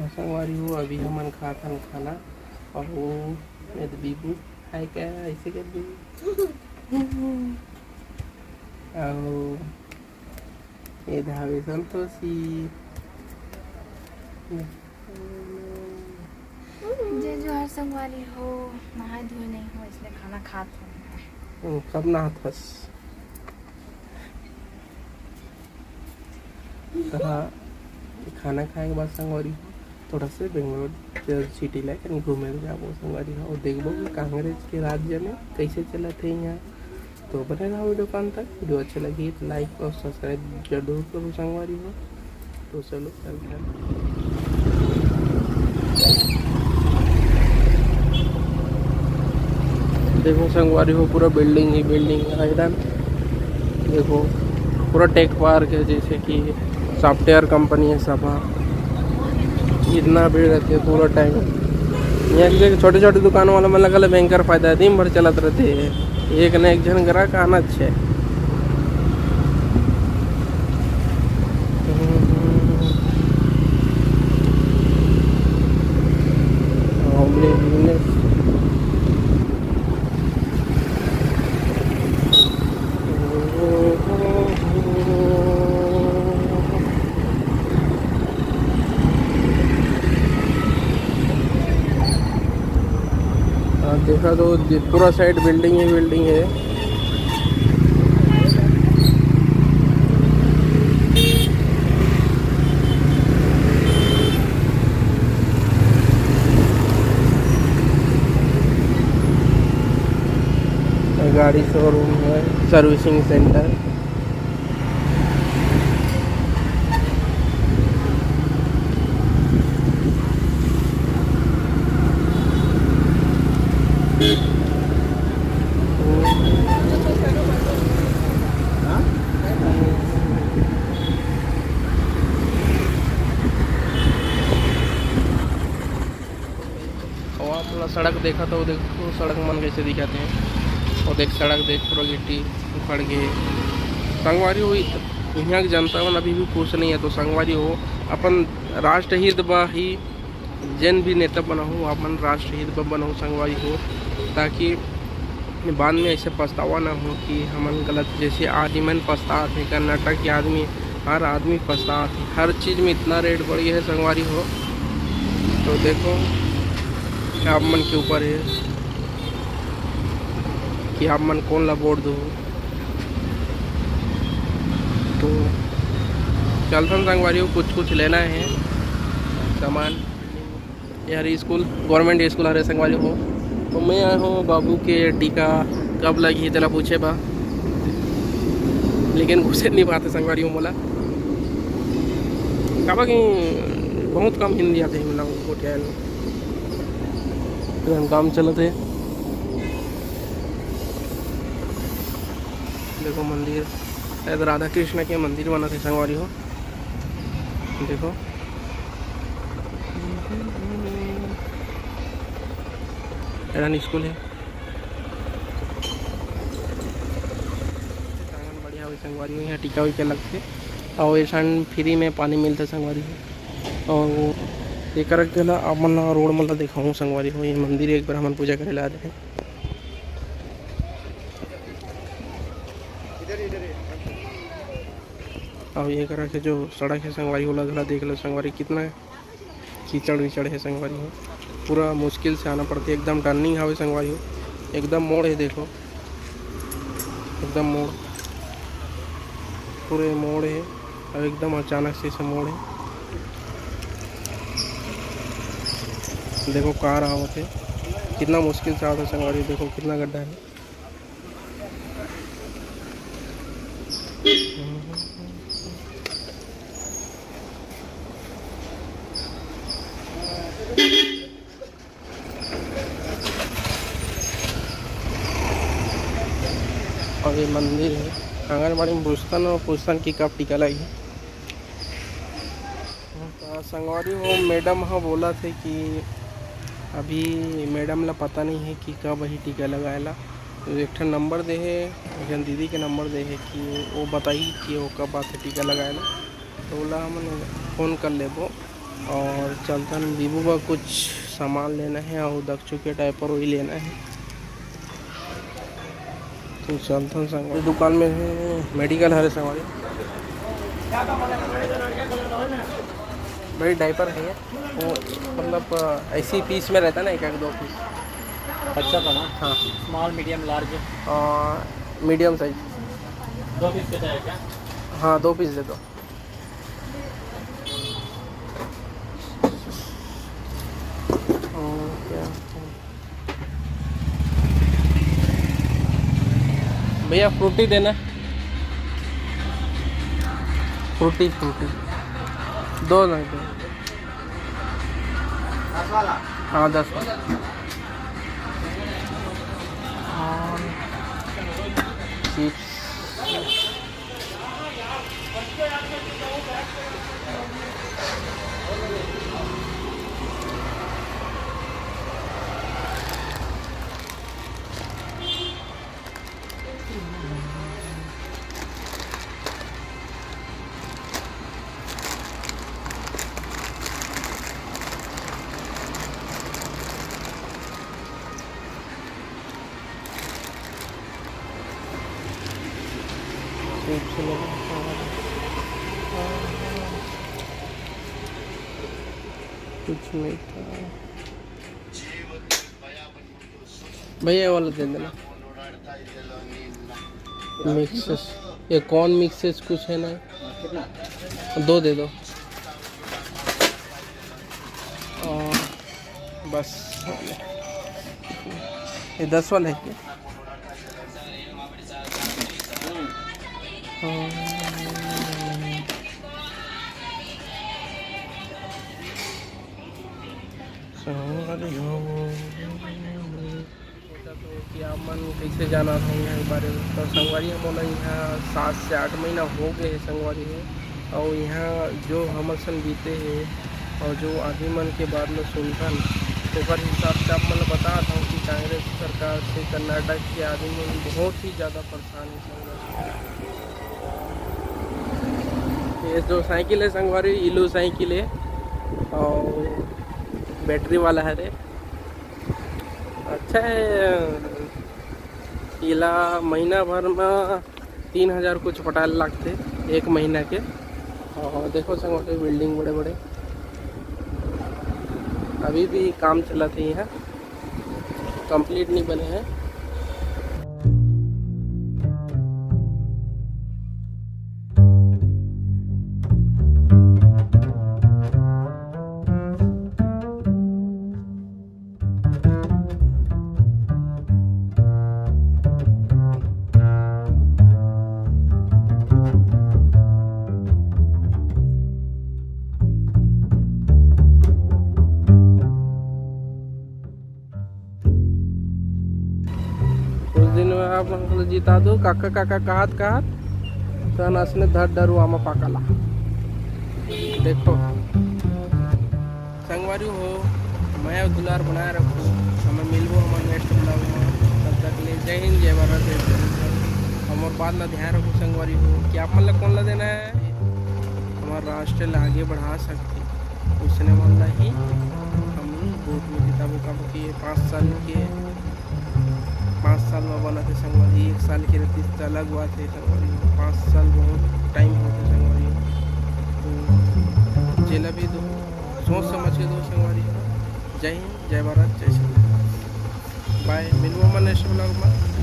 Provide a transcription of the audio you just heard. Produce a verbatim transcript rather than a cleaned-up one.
संगवारी हो, अभी हमन खात हन खाना, अउ वो ये तो बीबू, हाय क्या, ऐसे कर बीबू। अउ ये धावे संतोषी। जय जोहार संगवारी हो, नहाए धोए नहीं हो, इसलिए खाना खात हो। हम्म, कब नहात हस? त हाँ, खाना खाए के बाद संगवारी हो, थोड़ा से बेंगलोर सिटी ला कहीं घूमे ल जाबो संगवारी हो, अउ देखबो कि कांग्रेस के राज्य में कैसे चलत हे यहाँ। तो बने रहो वीडियो के अंत तक। वीडियो अच्छा लगी तो लाइक और सब्सक्राइब जरूर करो संगवारी हो। तो चलो, चलते हैं। देखो संगवारी हो, पूरा बिल्डिंग ही बिल्डिंग है एकदम। देखो, पूरा टेक पार्क है, जैसे कि सॉफ्टवेयर कंपनी है सब। इतना भीड़ रहती है पूरा टाइम। यहाँ के छोटे छोटे दुकान वाला मन ला भयंकर फायदा है, दिन भर चलत रहते हैं, एक न एक झन ग्राहक आना है। आप देखा तो दि-, पूरा साइड बिल्डिंग ही बिल्डिंग है। गाड़ी शोरूम है, सर्विसिंग सेंटर। अउ आप ला सड़क देखा तो देखो, सड़क मन कैसे दिखत हे। अउ देख, सड़क देख, पूरा गिट्टी उखड़ गे। संगवारी हो, इत-, यहाँ के जनता मन अभी भी खुश नहीं है। तो संगवारी हो, अपन राष्ट्रहित बा ही, जेन भी नेता बनाओ, अपन राष्ट्रहित बा बनाओ संगवारी हो, ताकि बाद में ऐसे पछतावा ना हो कि हमन गलत, जैसे आदमी मन पछतात हे, कर्नाटक के आदमी, हर आदमी पछतात हे। हर चीज़ में इतना रेट बढ़ गया है संगवारी हो। तो देखो, आप मन के ऊपर है कि आप मन कौन ला वोट दो। तो चलथन संगवारी हो, कुछ कुछ लेना है सामान। यार, स्कूल, गवर्नमेंट स्कूल हरे संगवारी हो। तो मैं आए हूँ बाबू के टीका कब लगही तेला पूछे बा, लेकिन घुसे नहीं पाते संगवारी हो मोला, काबर कि बहुत कम हिंदी आते हैं, मतलब, गोठियान। तो हम काम चलत है। देखो मंदिर, शायद राधा कृष्ण के मंदिर बनत हे संगवारी हो। देखो, एडन स्कूल है। आंगनबाड़ी हवे संगवारी हो, यहाँ टीका उका लगथे। अउ एसन फ्री में पानी मिलथे संगवारी हो। अउ एकर अगला आप मन ला रोड मन ला देखाहूँ संगवारी हो, ये मंदिर एक बार हमन पूजा करे ला आए रहे। अउ ये करा के जो सड़क है संगवारी, ओला घला देख लो संगवारी, कितना कीचड़ विचड़ है संगवारी हो। पूरा मुश्किल से आना पड़थे, एकदम टर्निंग हावे संगवारी हो, एकदम मोड़ है, देखो एकदम मोड़, पूरे मोड़ है। अउ एकदम अचानक से ऐसे मोड़ है। देखो कार आवत है, कितना मुश्किल से आवत है संगवारी, देखो कितना गड्ढा है। अउ ये मंदिर है, आंगनबाड़ी में पूछथन अउ पूछथन कि कब टीका लगही। त संगवारी हो, मैडम ह बोलत हे कि अभी मैडम ला पता नहीं है कि कब ही टीका लगाए ला। तो एक ठन नंबर दे हे, एक झन दीदी के नंबर दे हे कि वो बताही कि वो कब आथे टीका लगाए ला, तो ओला हमन फोन कर लेबो। और चलथन, बीबू बर कुछ सामान लेना हे और दक्षु के डायपर वही लेना हे। तो चलथन संग, दुकान में हे, मेडिकल हरे संगवारी। भाई, डायपर हे, वो मतलब, अ, ऐसी पीस में रहता ना, एक एक दो पीस। अच्छा था ना? हाँ। Small, medium, large. और मीडियम साइज। दो पीस के चाहिए क्या? हाँ, दो पीस दे दो। और क्या? भैया, फ्रूटी देना। फ्रूटी, फ्रूटी दो ना, दो। हाँ, दस वाला। और चिप्स। कुछ नहीं था भैया, ये वाला दे देना। मिक्सेस, ये कौन मिक्सेस कुछ है ना, दो दे दो। और बस, ये दस वाला है क्या? संगवारी हो, सोचत हो कि आप मन कइसे जानत हो यहाँ के बारे में, तो संगवारी हो, मोला यहाँ सात से आठ महीना हो गए हे संगवारी हो। और यहाँ जो हमर सन बीते हे और जो आदमी मन के बात में सुनथन, ओकर हिसाब से आप मन ल बतात हूँ कि कांग्रेस सरकार से कर्नाटक के आदमी मन बहुत ही ज़्यादा परेशान हे संगवारी। ये जो साइकिल है संगवारी, इलू साइकिल है और बैटरी वाला है रे। अच्छा है, इला महीना भर में तीन हजार कुछ पटाए लगथे एक महीना के। और देखो संगवारी, बिल्डिंग बड़े बड़े, अभी भी काम चलत हे यहाँ, कंप्लीट नहीं बने हैं। कुछ दिन में आप हमको जिता दो, काका काका कहत कहत तहन असने धर डरुआ में पाकला। देखो संगवारी हो, मया दुलार बनाए रखो, हमें मिलबो हमर नेक्स्ट ब्लॉग में। तब तक ले जय हिंद, जय भारत, जय छत्तीसगढ़। हमर बात ला ध्यान रखो संगवारी हो कि आप मन ला कौन ला देना है, हमर राष्ट्र ला आगे बढ़ा सकथे, उसने मन ला ही हम वोट में जिताबो। काबर कि ये पाँच साल के, पाँच साल में बनत हे संगवारी, एक साल के रहती तो अलग बात है संगवारी, पाँच साल बहुत टाइम होथे संगवारी। तो जेला भी दो, सोच समझ के दो संगवारी। जय हिंद, जय भारत, जय छत्तीसगढ़। बाय, मिलबो हमन नेक्स्ट ब्लॉग में।